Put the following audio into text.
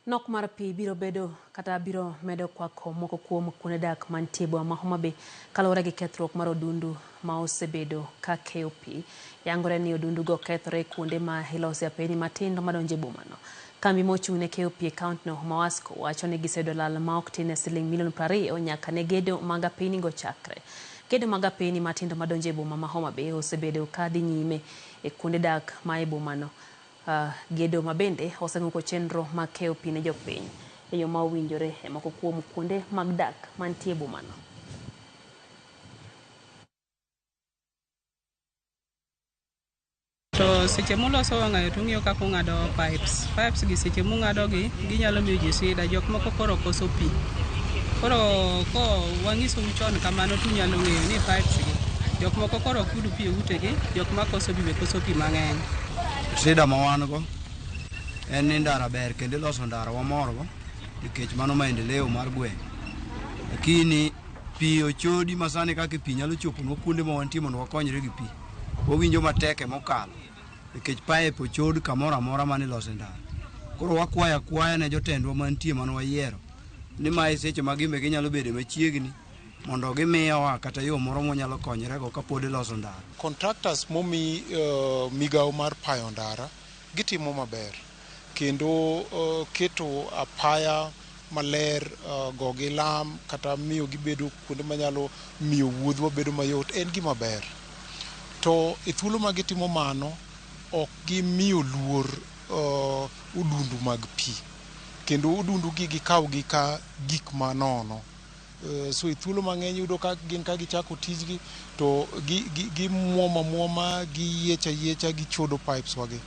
Nok mar pi biro bedo kata biro medo kwako moko kuom kuonde dak mantie e boma ma Homa Bay kaluwore gi kethruok mar odundu ma osebedo ka keyo pi. Yangore ni odundugo kethore kuonde ma ilose apeyni matindo madonjo e bomano. Kambi ma ochung' ne keyo pi e kaontino, Mawasco, wacho ni giseyudo lal ma ok tin ne siling milion 20 nyaka ne gedo mag apeynigo chakre. Gedo mag apeyni matindo madonjo e boma ma Homa Bay osebedo ka dhi nyime e kuonde dak ma e bomano. Gedo ma bende oseng'uko chenro mag keyo pi ne jopiny e yo ma owinjore e moko kuom kuonde mag dak mantie e bomano. To seche muloso wang'ayo to ung'iyo kaka ung'ado pipes. Pipes gi seche mung'ado gi ginyalo miyo ji shida. Jok moko koro koso pi. Koro ko wanyisou chon kamano to unyalo ng'eyo ni pipes gi jok moko koro ok yud pi e utegi, jok ma koso pi be koso pi mang'eny. Shida ma wan go en ni ndara ber kendo iloso ndara wamorgo nikech mano maendeleo mar gweng'. Lakini pi ochodi ma sani kaka pi nyalo choponwa kuonde ma wantie mondo wakonyre gi pi. Wawinjo matek e mokalo nikech pipe ochod kamoro amora mane ilose ndara. Koro wakwayo akwaya ne jotendwa mantie mane wayiero ni mae seche ma gimbe ginyalo bede machiegni mondo gimiyowa kata yo moro mwanyalo konyorego kapod iloso ndara. Contractors momi migawo mar payo ndara gitimo maber kendo keto apaya maler, gogi lam kata miyo gibedo kuonde manyalo miyo wuodhwa bedo mayot en gima ber. To e thuolo ma gitimo mano, ok gimiyo luor odundu mag pi kendo odundu gi gikaw gi ka gik manono. So e thuolo mang'eny iyudo ka gin ka gichako tijgi to gimuomo amuoma, giyiecho ayiecha, gichodo pipes wagi.